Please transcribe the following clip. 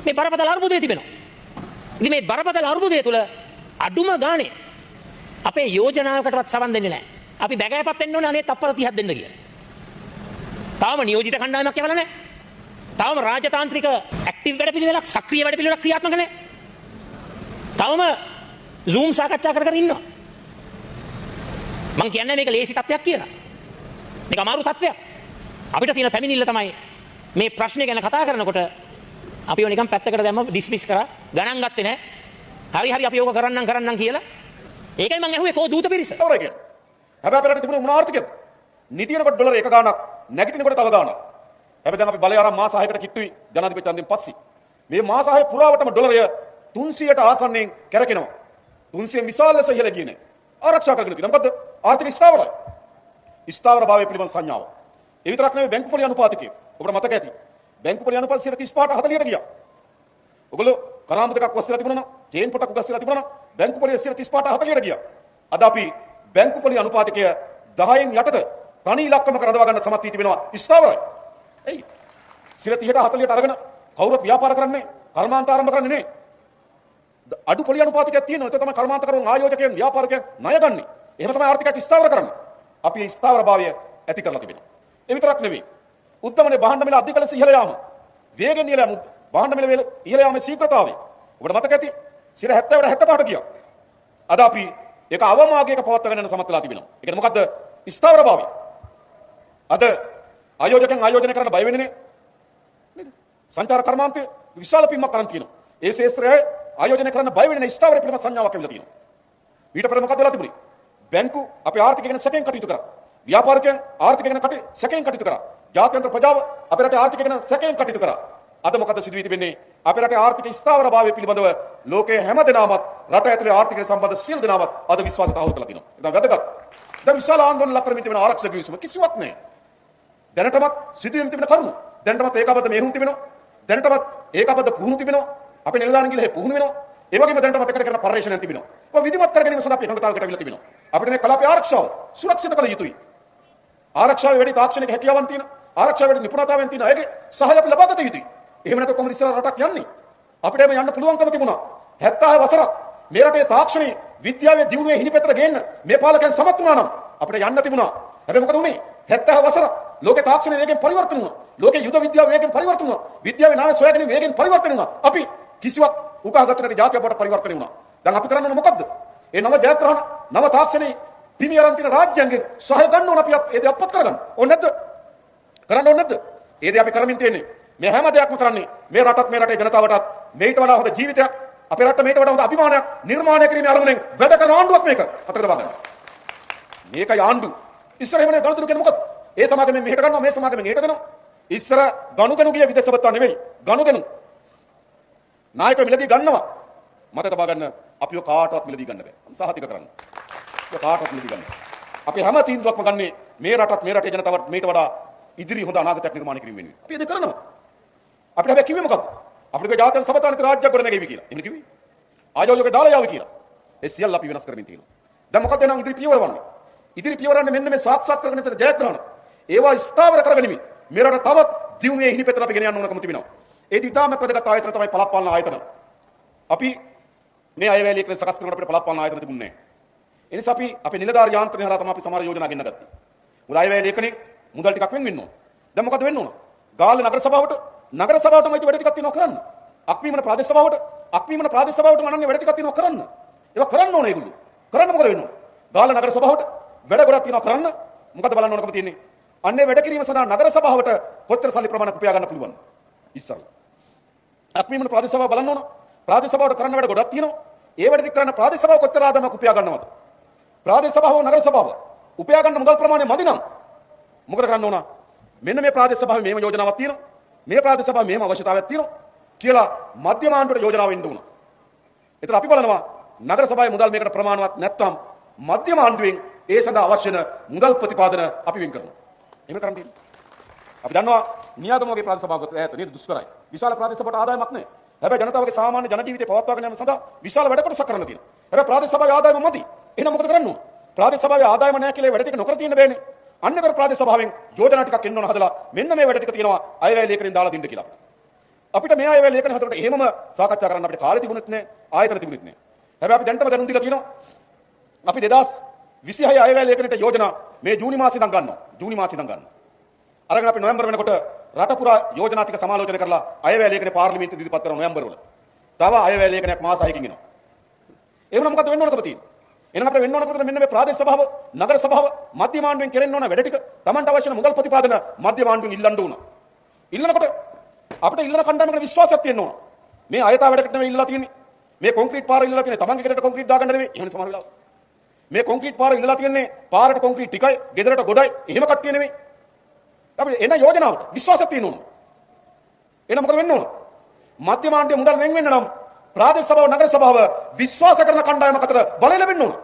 මේ බරපතල අර්බුදය තිබෙනවා. ඉතින් මේ බරපතල අර්බුදය තුල අඩුම ගානේ අපේ යෝජනාවකටවත් සවන් දෙන්නේ නැහැ. අපි බැගෑපත් වෙන්න ඕනේ අනේ තප්පර 30ක් දෙන්න කියලා. තාම නියෝජිත කණ්ඩායමක් යවලා නැහැ. තාම රාජතාන්ත්‍රික ඇක්ටිව් වැඩපිළිවෙලක් සක්‍රිය වැඩපිළිවෙලක් ක්‍රියාත්මක නැහැ. තවම Zoom සාකච්ඡා කර කර ඉන්නවා. මං කියන්නේ මේක ලේසි තත්ත්වයක් කියලා. මේක අමාරු තත්ත්වයක්. අපිට තියෙන පැමිණිල්ල තමයි මේ ප්‍රශ්නේ ගැන කතා කරනකොට අපිව නිකන් පැත්තකට දැම්ම ඩිස්මිස් කරා, ගණන් ගත්තේ නැහැ. හරි හරි අපි ඕක කරන්නම් කරන්නම් කියලා. ඒකයි මං ඇහුවේ කෝ දූත පිරිස. අවරයි කියන්නේ. හැබැයි අපේ රටේ තිබුණේ මොන ආර්ථිකයක්ද? නිදිනකොට ඩොලර් එක ගාණක්, නැගිටිනකොට තව ගාණක්. හැබැයි දැන් අපි බලය අරන් මාස 6කට කිට්ටුයි ජනාධිපති ඡන්දයෙන් පස්සේ. මේ මාස 6 පුරාවටම ඩොලරය 300ට ආසන්නයෙන් කැරකෙනවා. 300 විශාල ලෙස ඉහළ ගියේ නෑ. ආරක්ෂා කරගෙන තියෙනවා. මොකද්ද? ආර්ථික ස්ථාවරයි. ස්ථාවරභාවය පිළිබඳ සංඥාව. ඒ විතරක් නෙවෙයි බැංකු පොලි අනුපාතිකය. ඔබට මතක ඇති. බැංකු පොලි අනුපාත 35ට 40ට ගියා. ඔයගොල්ලෝ කරාඹු දෙකක් වස්සලා තිබුණා නම්, චේන් පොටක් උගස්සලා තිබුණා නම් බැංකු පොලිය 35ට 40ට ගියා. අද අපි බැංකු පොලි අනුපාතිකය 10න් යටට තනි ඉලක්කමක රඳවා ගන්න සමත් වී තිබෙනවා. ස්ථාවරයි. එයි 30ට 40ට අරගෙන කවුරුත් ව්‍යාපාර කරන්නේ, කර්මාන්ත ආරම්භ කරන්නේ නේ. අඩු පොලි අනුපාතිකයක් තියෙනවා. ඒක තමයි කර්මාන්තකරුවන්, ආයෝජකයන්, ව්‍යාපාරිකයන් ණය ගන්නෙ. එහෙම තමයි ආර්ථිකයක් ස්ථාවර කරන්නේ. අපි ඒ ස්ථාවරභාවය ඇති කරලා තිබෙනවා. ඒ විතරක් නෙවෙයි. උද්දමනේ භාණ්ඩ මිල අධික ලෙස ඉහළ යාම, වේගෙන් ඉහළ යාම, භාණ්ඩ මිල ඉහළ යාමේ ශීඝ්‍රතාවය. ඔබට මතක ඇති 70ට 75ට ගියා. අද අපි ඒක අවමාර්ගයක පවත්වාගෙන යන සමත් වෙලා තිබෙනවා. ඒ කියන්නේ මොකද්ද? ස්ථාවරභාවය. අද ආයෝජකයන් ආයෝජනය කරන්න බය වෙන්නේ නේද? සංචාර කර්මාන්තය විශාල පින්මක් අරන් තියෙනවා. ඒ ශේත්‍රය ආයෝජනය කරන්න බය වෙන්නේ නැහැ. ස්ථාවර පිළිබඳ සංඥාවක් ඇවිල්ලා තියෙනවා. ඊට පෙර මොකද වෙලා තිබුණේ? බැංකු අපේ ආර්ථිකය ගැන සැකයෙන් කටයුතු කරා. ව්‍යාපාරිකයන් ආර්ථිකය ගැන සැකයෙන් කටයුතු කරා. ජාත්‍යන්තර ප්‍රජාව අපේ රටේ ආර්ථිකය ගැන සැකයෙන් කටයුතු කරා. අද මොකද සිදු වී තිබෙන්නේ? අපේ රටේ ආර්ථික ස්ථාවරභාවය පිළිබඳව ලෝකයේ හැම දෙනාමත් රට ඇතුලේ ආර්ථිකය සම්බන්ධ සියලු දෙනාමත් අද විශ්වාසයට අහුරු කරලා තිනවා. ඒක වැදගත්. දැන් විශාල ආందోලන ලක් කරමින් තිබෙන ආරක්ෂක ගිවිසුම කිසිවක් නෑ. දැනටමත් සිදුවීම් තිබෙන කරුණු. දැනටමත් ඒකාබද්ධ මෙහෙයුම් තිබෙනවා. දැනටමත් ඒකාබද්ධ පුහුණු තිබෙනවා. අපේ නිලධාරීන් ගිහලා පුහුණු වෙනවා. ඒ වගේම දැනටමත් එකට කරන පර්යේෂණයක් තිබෙනවා. ඔය විධිමත් කර ගැනීම සඳහා අපි එකඟතාවයකට අවිල්ලා තිබෙනවා. අපිට මේ කලාපයේ ආරක්ෂාව සුරක්ෂිත කළ යුතුයි. ආරක්ෂාවේ වැඩි තාක්ෂණික හැකියාවන් තියෙන, ආරක්ෂාවේ වැඩි නිපුණතාවයන් තියෙන අයගේ සහාය අපි ලබා ගත යුතුයි. එහෙම නැත්නම් කොහොමද ඉස්සර රටක් යන්නේ? අපිට එහෙම යන්න පුළුවන්කම තිබුණා. 76 වසරක් මේ රටේ තාක්ෂණයේ විද්‍යාවේ දියුණුවේ හිණිපෙතට ගේන්න මේ පාලකයන් සමත් වුණා නම් අපිට යන්න තිබුණා. හැබැයි මොකද වුනේ? 76 වසරක් ලෝකේ තාක්ෂණය වේගෙන් පරිවර්තන වුණා. ලෝකේ යුද විද්‍යාව වේගෙන් පරිවර්තන වුණා. විද්‍යාවේ නාමය සොයා ගැනීම වේගෙන් පරිවර්තන වුණා. අපි කිසිවක් උකහාගත්තේ නැති ජාතියක් බවට පරිවර්තන වුණා. දැන් අපි කරන්න ඕන මොකද්ද? ඒ නව ජයග්‍රහණ නව තාක්ෂණයේ පිමි අරන් තියෙන රාජ්‍යයන්ගෙන් සහාය ගන්න ඕන. අපි ඒ දේ අපත් කරගන්න ඕන නැද්ද? කරන්න ඕන නැද්ද? ඒ දේ අපි කරමින් තියෙන්නේ. මේ හැම දෙයක්ම කරන්නේ මේ රටත් මේ රටේ ජනතාවටත් මේට වඩා හොඳ ජීවිතයක්, අපේ රටට මේට වඩා හොඳ අභිමානයක් නිර්මාණය කිරීමේ අරමුණෙන් වැඩ කරන ආණ්ඩුවක් මේක. මතක තබා ගන්න. මේකයි ආණ්ඩු. ඉස්සර එහෙම නේ ගනුදෙනු කියන්නේ මොකද්ද? ඒ සමාගමෙන් මෙහෙට ගන්නවා, මේ සමාගමෙන් එහෙට දෙනවා. ඉස්සර ගනුදෙනු ගිය විදේශවත්වා නෙවෙයි. ගනුදෙනු නායකයෝ මිලදී ගන්නවා. මතක තබා ගන්න, අපිව කාටවත් මිලදී ගන්න බෑ. සහතික කරන්න. අපිව කාටවත් මිලදී ගන්න බෑ. අපි හැම තීන්දුවක්ම ගන්නේ මේ රටත් මේ රටේ ජනතාවට මේට වඩා ඉදිරි හොඳ අනාගතයක් නිර්මාණය කිරීම වෙනුවෙන්. අපි ඒක කරනවා. අපිට හැබැයි කිව්වේ මොකද්ද? අපිට කිව්වේ ජාත්‍යන්තර සබතානිත රාජ්‍යයක් ගොඩනැගෙවි කියලා. එහෙම කිව්වේ. ආයෝජක දාලා යාවි කියලා. ඒ සියල්ල අපි වෙනස් කරමින් තියෙනවා. දැන් මොකද්ද එහෙනම් ඉදිරි පියවර වන්නේ? ඉදිරි පියවරන්නේ මෙන්න මේ සාක්ෂාත් කරගෙන තියෙන ජයග්‍රහණ. ඒවා ස්ථාවර කරගනිමින් මේ රට තවත් දියුණුවේ හිණිපෙතට අපි ගෙන යන්න ඕනකම තිබෙනවා. ඒ ඉතාමත් වැදගත් ආයතන තමයි පළාත් පාලන ආයතන. අපි මේ අයවැය ලේඛන සකස් කරනකොට අපිට පළාත් පාලන ආයතන තිබුණේ නැහැ. ඒ නිසා අපි අපේ නිලධාරී යාන්ත්‍රණය හරහා තමයි අපි සමහර යෝජනා ගෙන්න ගත්තේ. මොකද අයවැය ලේඛනේ මුදල් ටිකක් වෙන් වෙන්න ඕන. දැන් මොකද වෙන්න ඕන? ගාල්ල නගර සභාවට නගර සභාවටම අයිති වැඩ ටිකක් තියෙනවා කරන්න. අක්මීමන ප්‍රාදේශ සභාවට අක්මීමන ප්‍රාදේශ සභාවටම අනන්‍ය වැඩ ටිකක් තියෙනවා කරන්න. ඒවා කරන්න ඕන ඒගොල්ලෝ. කරන්න මොකද වෙන්න ඕන? ගාල්ල නගර සභාවට වැඩ ගොඩක් තියෙනවා කරන්න. මොකද බලන්න ඕනකම තියෙන්නේ? අන්නේ වැඩ කිරීම සඳහා නගර සභාවට කොච්චර සල්ලි ප්‍රමාණයක් උපයා ගන්න පුළුවන්ද? ඉස්සරලා. අක්මීමන ප්‍රාදේශ සභාව බලන්න ඕන. ප්‍රාදේශ සභාවට කරන්න වැඩ ගොඩක් තියෙනවා. ඒ වැඩ ටික කරන්න ප්‍රාදේශ සභාව කොච්චර ආදායමක් උපයා ගන්නවද? ප්‍රාදේශ සභාව හෝ නගර සභාව උපයා ගන්න මුදල් ප්‍රමාණය මදි නම් මොකද කරන්න ඕන? මෙන්න මේ ප්‍රාදේශ සභාවේ මේම යෝජනාවක් තියෙනවා. මේ ප්‍රාදේශ සභාවේ මේම අවශ්‍යතාවයක් තියෙනවා කියලා මධ්‍යම ආණ්ඩුවට යෝජනාව එන්න ඕන. එතන අපි බලනවා නගර සභාවේ මුදල් මේකට ප්‍රමාණවත් නැත්නම් මධ්‍යම ආණ්ඩුවෙන් ඒ සඳහා අවශ්‍ය වෙන මුදල් ප්‍රතිපාදන අපි වෙන් කරනවා. එහෙම කරන් තියෙනවා. අපි දන්නවා නියාගම වගේ ප්‍රාදේශ සභාවකට ඈත නේද දුෂ්කරයි. විශාල ප්‍රාදේශ සභාවට ආදායමක් නැහැ. හැබැයි ජනතාවගේ සාමාන්‍ය ජන ජීවිතය පවත්වාගෙන යාම සඳහා විශාල වැඩ කොටසක් කරන්න තියෙනවා. හැබැයි ප්‍රාදේශ සභාවේ ආදායම මදි. එහෙනම් මොකද කරන්න ඕන? ප්‍රාදේශ සභාවේ ආදායම නැහැ කියලා වැඩ ටික නොකර තියෙන්න බෑනේ. අන්නතර ප්‍රාදේශ සභාවෙන් යෝජනා ටිකක් එන්න ඕන හදලා මෙන්න මේ වැඩ ටික තියෙනවා අයවැය ලේඛනයෙන් දාලා දෙන්න කියලා. අපිට මේ අයවැය ලේඛන හදනකොට එහෙමම සාකච්ඡා කරන්න අපිට කාලෙ තිබුණෙත් නෑ, ආයතන තිබුණෙත් නෑ. හැබැයි අපි දැන්ටම දැනුම් දීලා තියෙනවා. අපි 2026 අයවැය ලේඛනයට යෝජනා මේ ජූනි මාසෙ ඉඳන් ගන්නවා. ජූනි මාසෙ ඉඳන් ගන්නවා. අරගෙන අපි නොවැම්බර් වෙනකොට රට පුරා යෝජනා ටික සමාලෝචනය කරලා අයවැය ලේඛනය පාර්ලිමේන්තුවේ ඉදිරිපත් කරනවා නොවැම්බර් වල. තව අයවැය ලේඛනයක් මාස 6කින් එනවා. ඒ වුණා මොකද්ද වෙන්න ඕනකම තියෙන්නේ? එහෙනම් අපිට වෙන්න ඕනකම තියෙන මෙන්න මේ ප්‍රාදේශ සභාව, නගර සභාව, මධ්‍යම ආණ්ඩුවෙන් කෙරෙන්න ඕන වැඩ ටික Tamanට අවශ්‍ය වෙන මුදල් ප්‍රතිපාදන මධ්‍යම ආණ්ඩුවෙන් ඉල්ලන්න ඕන. ඉල්ලනකොට අපිට ඉල්ලන කණ්ඩායමකට විශ්වාසයක් තියෙන්න ඕන. මේ අයථා වැඩකට නෙවෙයි ඉල්ලලා තියෙන්නේ. මේ කොන්ක්‍රීට් පාර ඉල්ලලා තියෙන්නේ Tamanගේ ගෙදරට කොන්ක්‍රීට් දාගන්න නෙවෙයි. එහෙම සමහර වෙලාවට. මේ කොන්ක්‍රීට් පාර ඉල්ලලා තියෙන්නේ පාරට කොන්ක්‍රීට් ටිකයි, ගෙදරට ගොඩයි. එහෙම කට්ටිය නෙවෙයි. අපිට එන යෝජනාවට විශ්වාසයක් තියෙන්න ඕන. එහෙනම් මොකද වෙන්න ඕන? මධ්‍යම ආණ්ඩුවේ මුදල් වෙන් වෙන්න නම් ප්‍රාදේශ සභාව, නගර සභාව විශ්වාස කරන කණ්ඩායමක් අතර බලය ලැබෙන්න ඕන.